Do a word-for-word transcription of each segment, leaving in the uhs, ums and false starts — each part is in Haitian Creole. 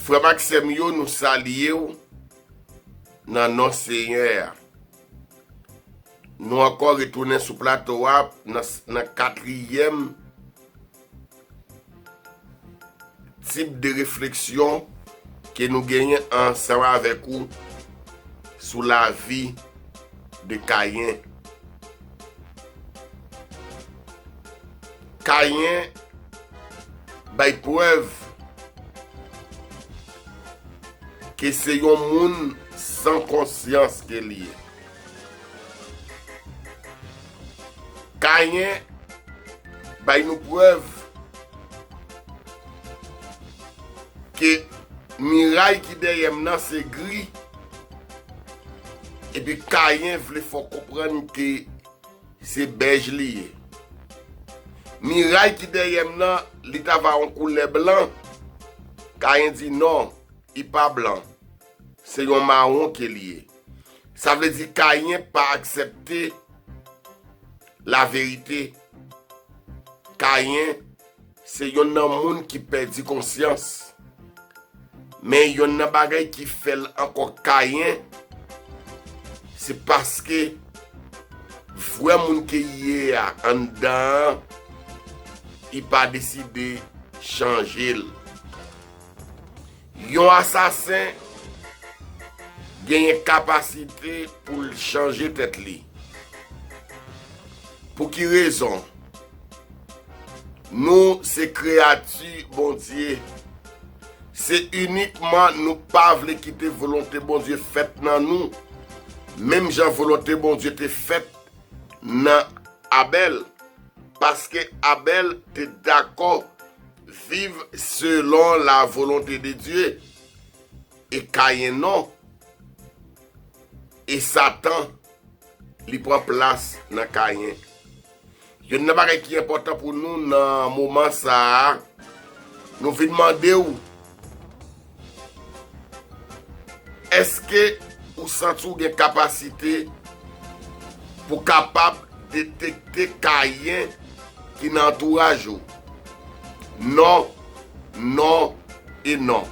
Frè m ak sè m yo, nou salye w nan non Senyè a. Nou ankò retounen sou plato a nan, nan katriyèm tip de refleksyon ke nou genyen ansanm avèk ou sou lavi de Kayen. Kayen bay prèv ke se yon moun san konsyans ke l ye. Kayen bay nou prèv ke miray ki dèyè m nan se gri, epi Kayen vle fè w konprann ke se bèj li ye. Miray ki dèyè m nan, li ta va yon koulè blan. Kayen di non, li pa blan. Se yon mawon ke li ye. Sa vle di Kayen pa aksepte laverite. Kayen se yonn nan moun ki pèdi konsyans. Men yonn nan bagay ki fè l ankò Kayen, se paske vrè moun ke li ye a anndan an, li pa deside chanje l. Yon asasen genyen kapasite pou l chanje tèt li. Pou ki rezon? Nou se kreyati Bondye. Se inikman nou pa vle kite volonte Bondye fèt nan nou, menm jan volonte Bondye te fèt nan Abèl, paske Abèl te dakò viv selon la volonte de Dye, e Kayen non. E Satan, li pran plas nan Kayen. Youn nan bagay ki enpòtan pou nou nan moman sa a, nou vin mande w, èske ou santi w gen kapasite pou kapab detekte Kayen ki nan antouraj ou? Non, non e non.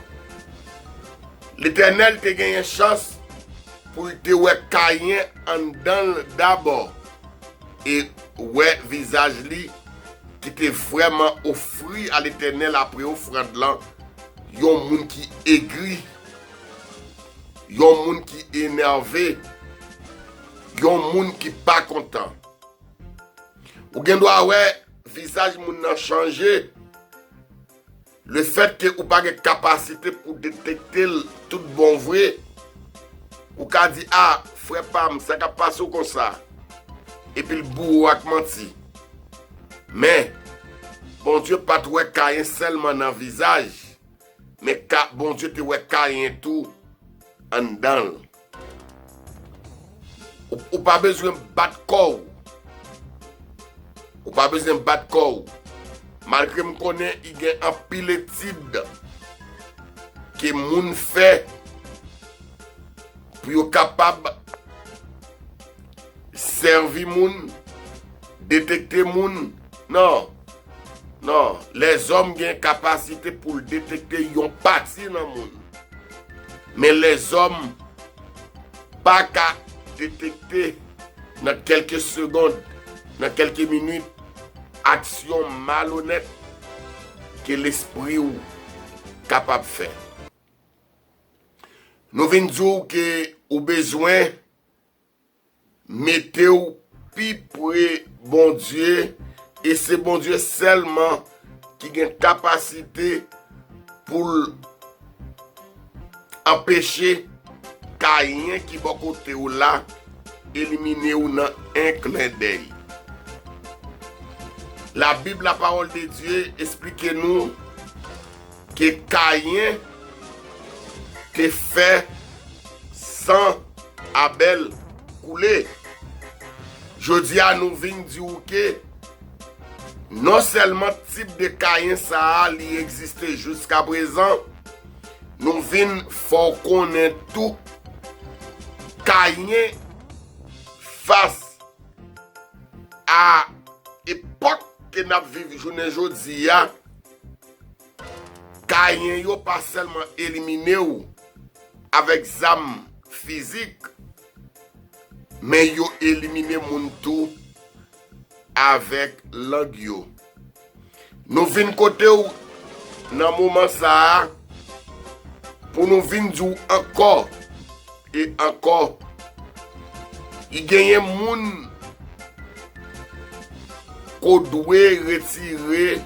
Letènèl te genyen chans pou l te wè Kayen anndan l dabò e wè vizaj li ki te vrèman ofri a Letènèl apre ofrann lan, yon moun ki egri, yon moun ki enève, yon moun ki pa kontan. Ou gen dwa wè vizaj moun nan chanje. Lefètke ou pa gen kapasite pou detekte l tout bon vre, ou ka di, "A, frè pa m, sa k ap pase w konsa?" Epi l boure w ak manti. Men, Bondye pa t wè Kayen sèlman nan vizaj, men Ka-, Bondye te wè Kayen tou anndan l. Ou, ou pa bezwen bat kò w. Ou pa bezwen bat kò w. Malgre m konnen i gen anpil etid ke moun fè pou yo kapab sèvi moun, detekte moun. Non. Non. Lèzòm gen kapasite pou l detekte yon pati nan moun. Men lèzòm pa ka detekte nan kèlke segond, nan kèlke minit, aksyon malonèt ke lespri w kapab fè. Nou vin di w ke ou bezwen mete w pi pre Bondye, e se Bondye sèlman ki gen kapasite pou l anpeche Kayen ki bò kote w la elimine w nan en klen dèy. Labib, la parole de Dieu, esplike nou ke Kayen te fè san Abèl koule. Jodi a, nou vin di w ke non sèlman tip de Kayen sa a, li egziste jiskaprezan, nou vin fè w konnen tou, Kayen fas a epòk ke n ap viv jounen jodi a, ka Kayen yo pa sèlman elimine w avèk zam fizik, men yo elimine moun tou avèk lang yo. Nou vin kote w nan moman sa a pou nou vin di w ankò e ankò. I genyen moun ke w dwe retire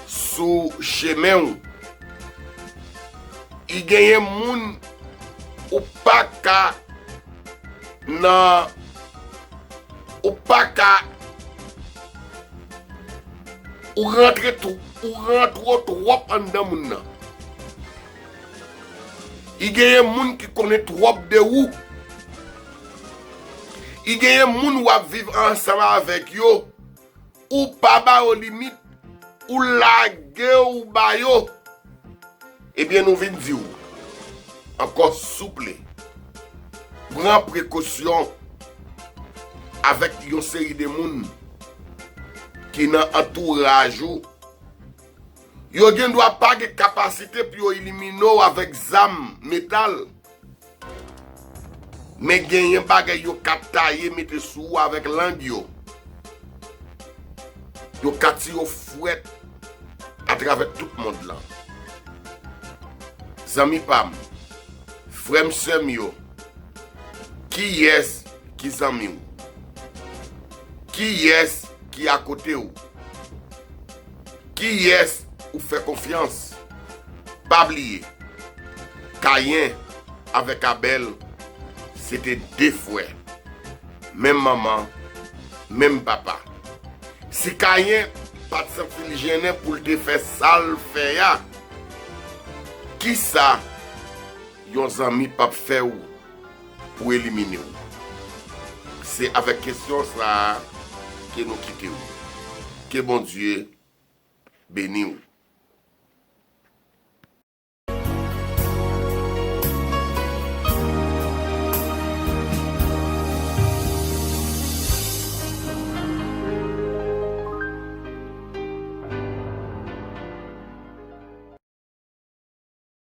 sou chemen w. I genyen moun ou pa ka nan, ou pa ka, ou rantre tou, ou rantre twòp anndan moun nan. I genyen moun ki konnen twòp de ou. I genyen moun w ap viv ansanm avèk yo. Ou pa ba yo limit, ou lage w ba yo. Ebyen, nou vin di w ankò, souple, pran prekosyon avèk yon seri de moun ki nan antouraj ou. Yo gen dwa pa gen kapasite pou yo elimine w avèk zam metal. Men genyen bagay yo ka taye mete sou ou avèk lang yo. Yo ka tire w fwèt atravè tout mond lan. Zanmi pa m, frè m, sè m yo, kiyès ki zanmi w? Kiyès ki akote w? Kiyès ou fè konfyans? Pa bliye, Kayen avèk Abèl se te de frè, menm manman, menm papa. Si Kayen pa t santi l jennen pou l te fè sa l fè a, kisa yon zanmi p ap fè w pou elimine w? Se avèk kesyon sa a ke nou kite w. Ke Bondye beni w.